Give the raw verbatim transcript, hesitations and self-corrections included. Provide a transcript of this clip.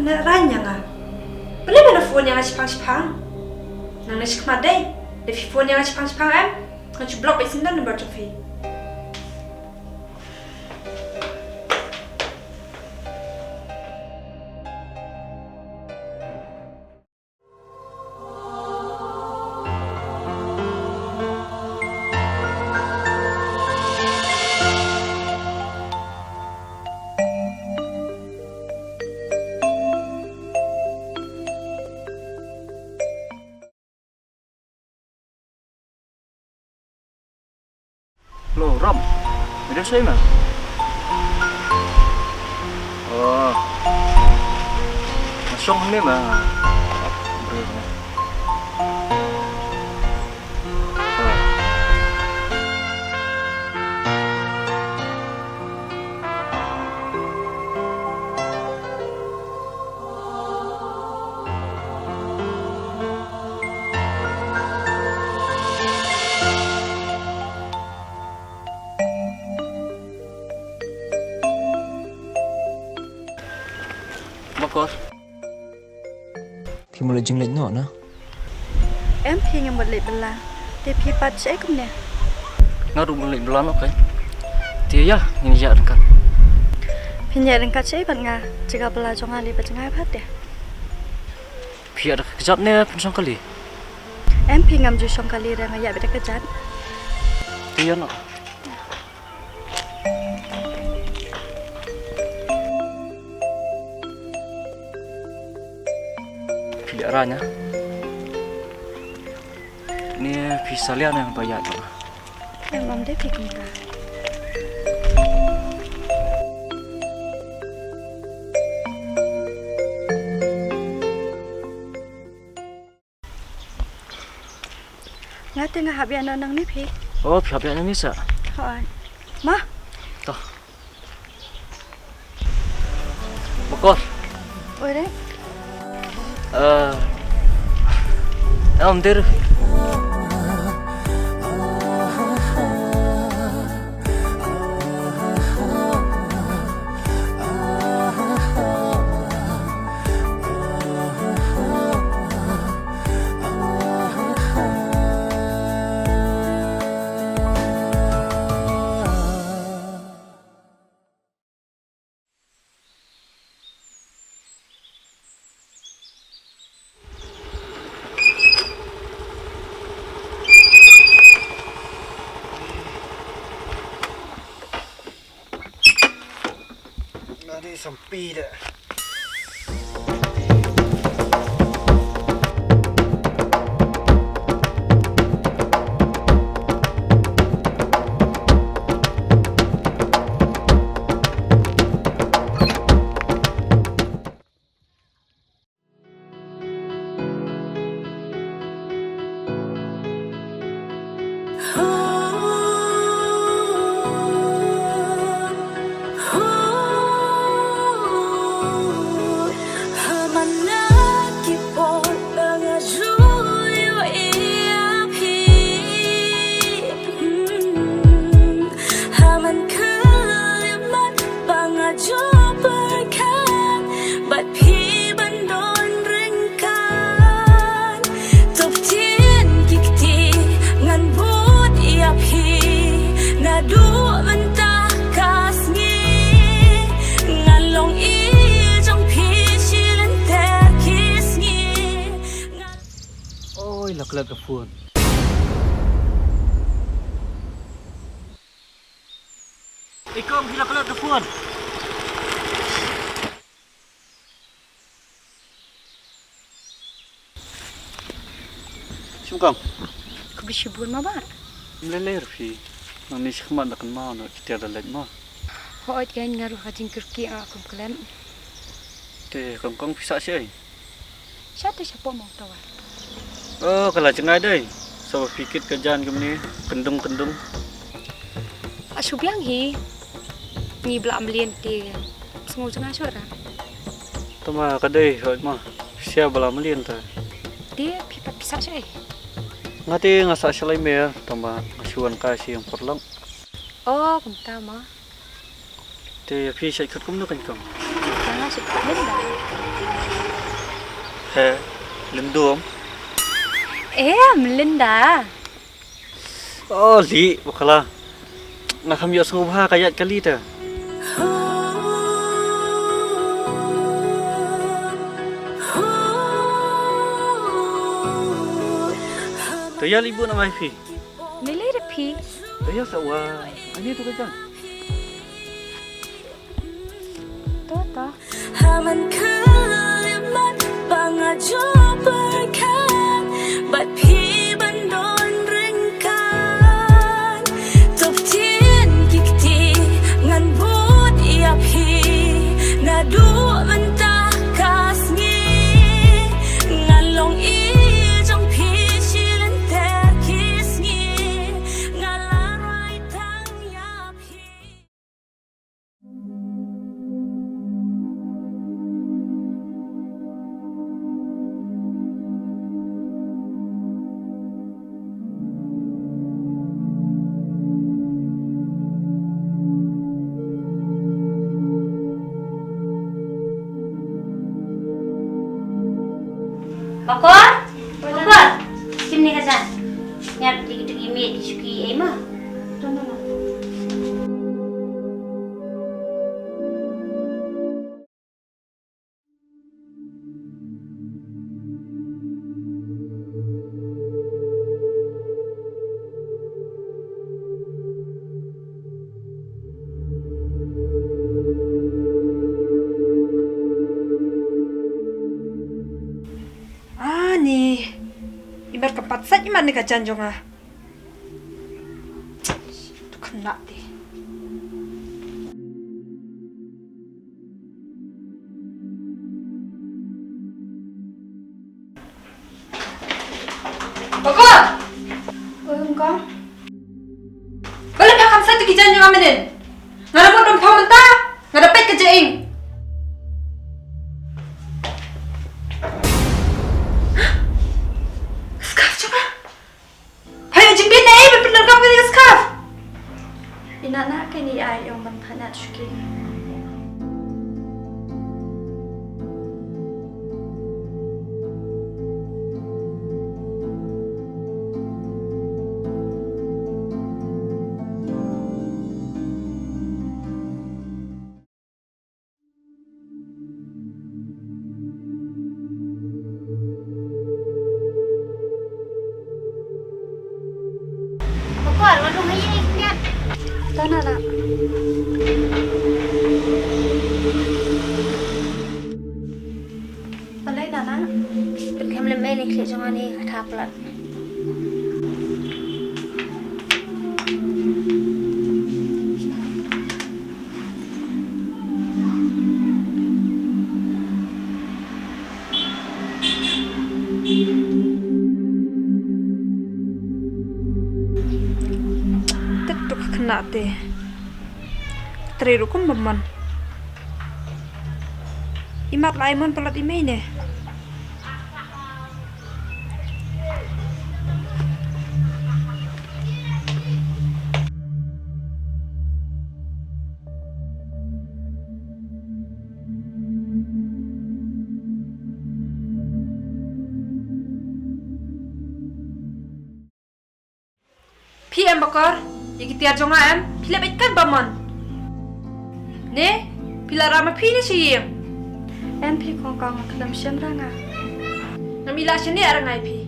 Na rang ïa nga. Balei me la phone ïa nga shipang shipang? Nangne shakhmat dei. Lada phi phone ïa nga shipang shipang em, ngan shu block beit shen number jong phi. Hello, Ram. Video soi ma? Oh. Shong ne ma. Makor. Phi mut leit jingleit noh na? Em, phi, ngam mut leit bylla. Te phi pat shaei kumne? Nga ruh mut leit bylla noh kein. Te ïa, ngin ïaid ryngkat. Phin ïaid ryngkat shaei bad nga? Jaka bylla jong nga lei bad jngai pat te. Phi ïaid da ka kjat ne phin shong kali? Em, phi, ngam ju shong kali re, nga ïaid beit da ka kjat. Te ïa noh. Phi ïa rang ïa. Ni phi salia ne ba ïa. Em, ym dei phi kumta. Nga te nga hap ïa noh nangne phi. Oh, phi hap ïa nangne sa? Hooid. Ma. To. Makor. Oi re. Eh. Em, der. Nga dei sampi de. Ha man la ki por ba nga ju ïohi ïa phi. Hmm. Ha man khyllipmat ba nga ju pyrkhat bad phi ban don ryngkat. To ktien ki kti ngan bud ïa phi naduh mynta ka sngi. Ngan long i jong phi shi lynter ki sngi. Ngan Oi, la klet ka phone. Ei kong, phi la klet ka phone. Shim kong. Khublei shibun ma bah. Ym lei lei ruh phi. Nangne shakhmat da kynmaw noh ki tiar da leit mo. Hooid, kein nga ruh ka jingkyrkieh nga kum klet. Te kong kong phi sah shaei? Sha te shapoh Mawtawa. Oh, ka la jngai dei. Sa ba phi kit ka jan kumne, kyndung kyndung. Ah, shu biang hi. Ngi ba la mlien te sngew jngai shuh ra. Tama ka dei hooid ma. Sia ba la mlien te. Te phi pat phi sah shaei? Nga te nga sah sha Laimer, tama nga shu wan kai sha ïing paralok. Oh, kumta ma. Te phi shait khut kumno kein kong? Nga Linda. He, Lindum. Em, Linda. Oh, li, bakla. Nga kham ïoh sngewbha ka ïaid kali te. Te ïa li bu na mai phi. Nilai da phi. Te ïa sa wa. Ani tu ka jan. To, to. Ha man khyllipmat ba nga ju pyrkhat bad phi ban don ryngkat. To ktien ki kti ngan bud ïa phi naduh mynta ka sngi. Ngan long i jong phi shi lynter ki sngi. Nga la rai tang ïa phi. Bakor? Bakor? Shim ne ka jan. Ngat digi digi me di shuki ei ma. Ani, i mar ka pat sait i mar ni ka jan jong nga. Tu khynnah te. Bakor! Oi, Ong Kong. Balei pha kham sait tu ki jan jong nga mynnin? Nga da mut dom pha mynta, nga da peit ka jingim. Scarf jong nga. Pha ïoh jingbit ne ei ban pyndonkam kane ka scarf? Ina na kane ai ong ban pynat shuki. Bakor, wat rung ha ïing, Miat. To, Nana. Balei, Nana? Pynkham lem ei ne khlieh jong nga ne ka tha palat. Tet tu ka khynnah te. Trei ruh kum ba mon. I mat la ai mon palat i mei ne. Phi em Bakor, ïa ki tiar jong nga em, phi la beit kan ba mon. Ne, phi la rah ma phi ne sha ïing. Em phi Kong Kong, khlem shem ra nga. Ngam ïa lah shane ar ngai phi.